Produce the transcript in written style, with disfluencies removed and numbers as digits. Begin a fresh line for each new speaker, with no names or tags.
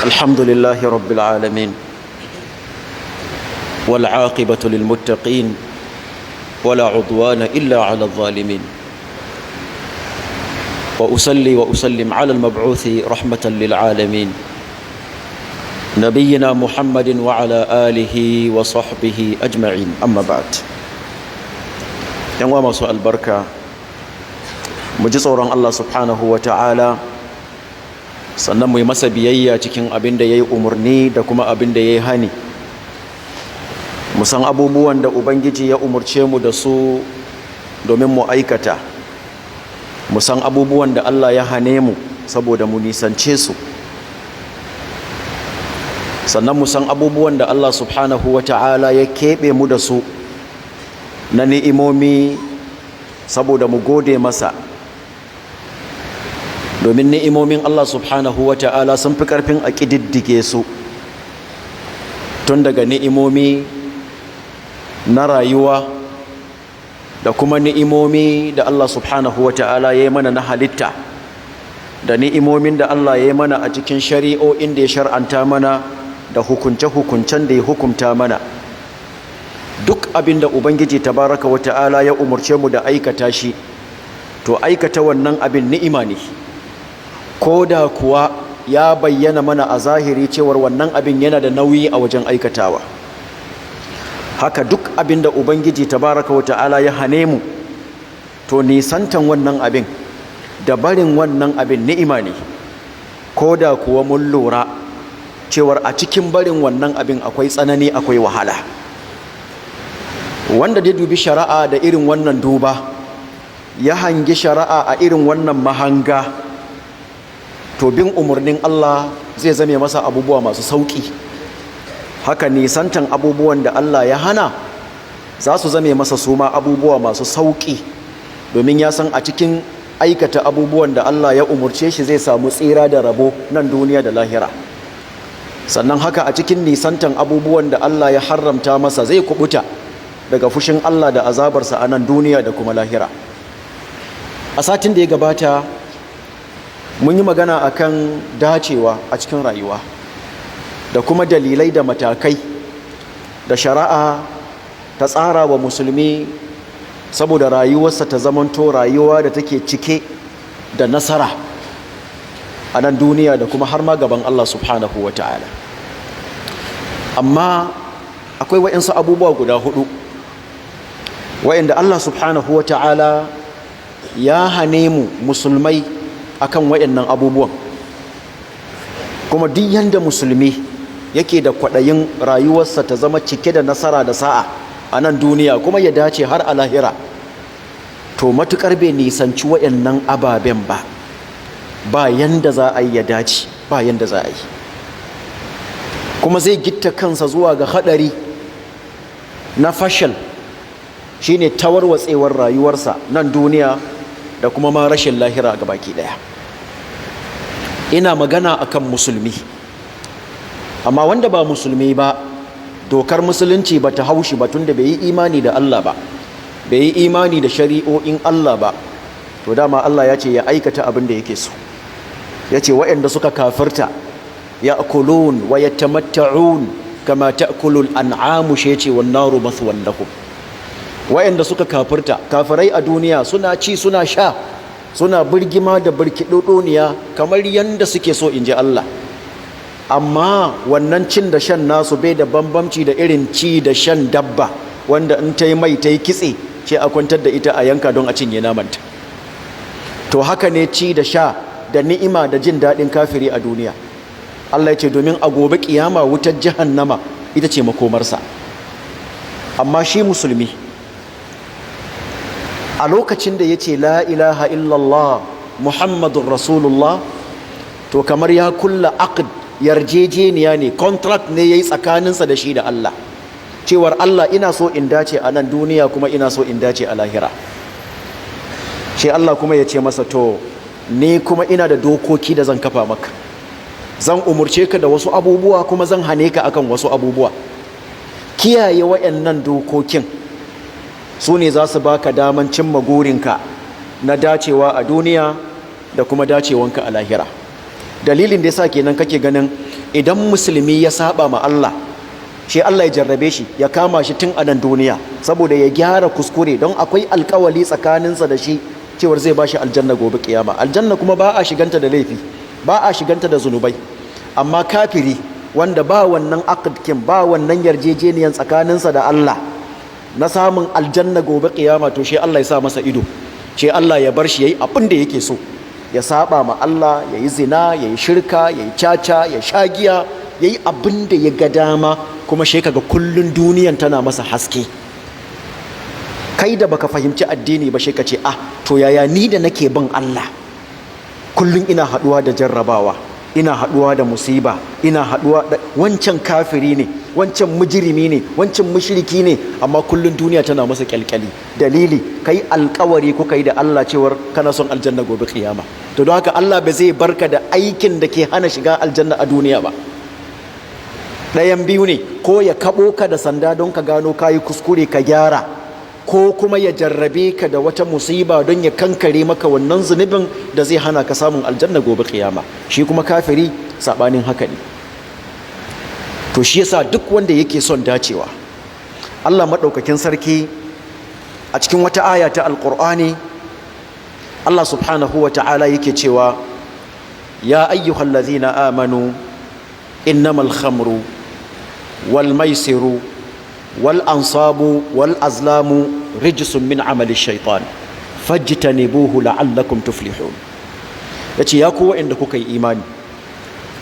الحمد لله رب العالمين، والعاقبة للمتقين، ولا عدوان إلا على الظالمين، وأصلي وأسلم على المبعوث رحمة للعالمين، نبينا محمد وعلى آله وصحبه أجمعين. أما بعد، yan masu albarka، mu ji tsoron Allah subhanahu wa ta'ala، sannan mu yi masa biyayya cikin abin da ya yi umarni da kuma abin da ya yi hani. Mu san abubuwan da Ubangiji ya umarce mu da su domin mu aikata، mu san abubuwan da Allah ya hane mu saboda mu nisance su، sannan mu san abubuwan da Allah subhanahu wa ta'ala ya keɓe mu da su na ni'imomi saboda mu gode masa، domin ni'imomin Allah subhanahu wa ta'ala sun fi ƙarfin a ƙididdige su، tun daga ni'imomi na rayuwa da kuma ni'imomi da Allah subhanahu wa ta'ala ya yi mana na halitta، da ni'imomin da Allah ya yi mana a cikin shari'o'in da ya shar'anta mana da hukunce-hukuncen da ya hukumta mana. Duk abin da Ubangiji tabaraka wa ta'ala ya umarce mu da aikata shi, to aikata wannan abin ni'ima ne، ko da kuwa ya bayyana mana a zahiri cewar wannan abin yana da nauyi a wajen aikatawa. Haka duk abin da Ubangiji tabaraka wa ta'ala ya hane mu, to nisantan wannan abin da barin wannan abin ni'ima ne، ko da kuwa mun lura cewar a cikin barin wannan abin akwai tsanani، akwai wahala. Wanda dai dubi shari'a da irin wannan duba, ya hangi shari'a a irin wannan mahanga, to bin umarnin Allah zai zame masa abubuwa masu sauƙi. Haka nisantan abubuwan da Allah ya hana za su zame masa suma abubuwa masu sauƙi، domin ya san a cikin aikata abubuwan da Allah ya umurce shi zai samu tsira da rabo nan duniya da lahira. Sannan haka a cikin nisantan abubuwan da Allah ya haramta masa zai kubuta daga fushin Allah da azabarsa a nan duniya da kuma lahira. A satin da ya gabata mun yi magana akan dacewa a cikin rayuwa da kuma dalilai da matakai da shari'a ta tsara wa musulmi saboda rayuwarsa ta zamanto rayuwa da take cike da nasara a nan duniya da kuma har ma gaban Allah subhanahu wa ta'ala. Amma akwai wa'insu abubuwa guda hudu wa'inda Allah subhanahu wa ta'ala ya hane mu musulmai akan wa'innan abubuwan. Kuma duk yanda musulmi yake da kwaɗayin rayuwarsa ta zama cike da nasara da sa'a a nan duniya kuma ya dace har a lahira, to matukar bai nisanci wa'innan ababen ba, ba yanda za a yi ya dace، ba yanda za a yi. Kuma zai gitta kansa zuwa ga haɗari na fashal، shine tawarwatsewar rayuwarsa nan duniya da kuma ma rashin lahira ga baki daya. Ina magana akan musulmi، amma wanda ba musulmi ba, dokar musulunci ba ta haushi ba، tunda bai yi imani da Allah ba، bai yi imani da shari'o'in Allah ba. To dama Allah ya ce ya aikata abin da yake so. Ya ce waɗanda suka kafirta، يأكلون ويتمتعون كما تأكل الأنعام، shi ce والنار مثوى لهم. Waɗanda suka kafirta، kafirai a duniya suna ci، suna sha، suna birgima da birkiɗoɗoniya kamar yanda suke so، in ji Allah. Amma wannan cin da shan nasu bai da bambamci da irin ci da shan dabba، wanda in ta yi mai ta yi kitse ce a kwantar da ita a yanka don a cinye namanta. To haka ne ci da sha da ni'ima da jin daɗin kafiri a duniya. Allah ya ce domin a gobe kiyama wutar jahannama ita ce makomarsa. Amma shi musulmi, a lokacin da ya ce لا إله إلا الله محمد رسول الله، to kamar ya kulla عقد، yarjejeniya ne، contract ne ya yi tsakaninsa da shi da Allah، cewar Allah، ina so in dace a nan duniya kuma ina so in dace a lahira. Shi Allah kuma ya ce masa, to ni kuma ina da dokoki da zan kafa maka، zan umurce ka da wasu abubuwa kuma zan hane ka akan wasu abubuwa. Kiyaye wayannan dokokin su ne za su baka daman cimma gurinka na dacewa a duniya da kuma dacewanka a lahira. Dalilin da yasa kenan kake ganin idan musulmi ya saba ma Allah, shi Allah ya jarrabe shi, ya kama shi tun a nan duniya saboda ya gyara kuskure, don akwai alkawali tsakaninsa da shi cewar zai ba shi aljanna gobe kiyama. Aljanna kuma ba a shiganta da laifi, ba a shiganta da zunubai. Amma kafiri wanda ba wannan aqdkin, ba wannan yarjejeniyan tsakaninsa da Allah na samun aljanna gobe kiyama, to shi Allah ya sa masa ido, shi Allah ya bar shi yayi abin da yake so, ya saba ma Allah, yayi zina, yayi shirka, yayi caca, ya sha giya, yayi abin da ya ga dama, kuma shi kaga kullun duniyan tana masa haske. Kai da baka fahimci addini ba, shi ka ce, "Ah, to yaya ni da nake bin Allah kullun ina haduwa da jarrabawa, ina haduwa da musiba, ina haduwa da wancan kafiri ne, wancan mujirimi ne, wancan mushriki ne, amma kullun duniya tana masa kyalkyali?" Dalili, kai alkawari kuka yi da Allah cewar kana son aljanna gobe kiyama. To don haka Allah ba zai barka da aikin da ke hana shiga aljanna a duniya ba. Ɗayan biyu ne: ko ya kaɓo ka da sanda don ka gano kayi kuskure ka gyara, ko kuma ya jarrabe ka da wata musiba don ya kankare maka wannan zunubin da zai hana ka samun aljanna gobe kiyama. Shi kuma kafiri sabanin haka ne. To shi yasa duk wanda yake son dacewa, Allah maɗaukakin sarki a cikin wata aya ta Alƙur'ani, Allah subhanahu wa ta'ala yake cewa: "Ya ayyuhallazina amanu, innamal khamru wal maisiru wal ansabu wal azlamu rijsun min amali shaitan, fajtanibuhu la'allakum tuflihun." Yace: "Ya ku wa'inda kuka yi imani."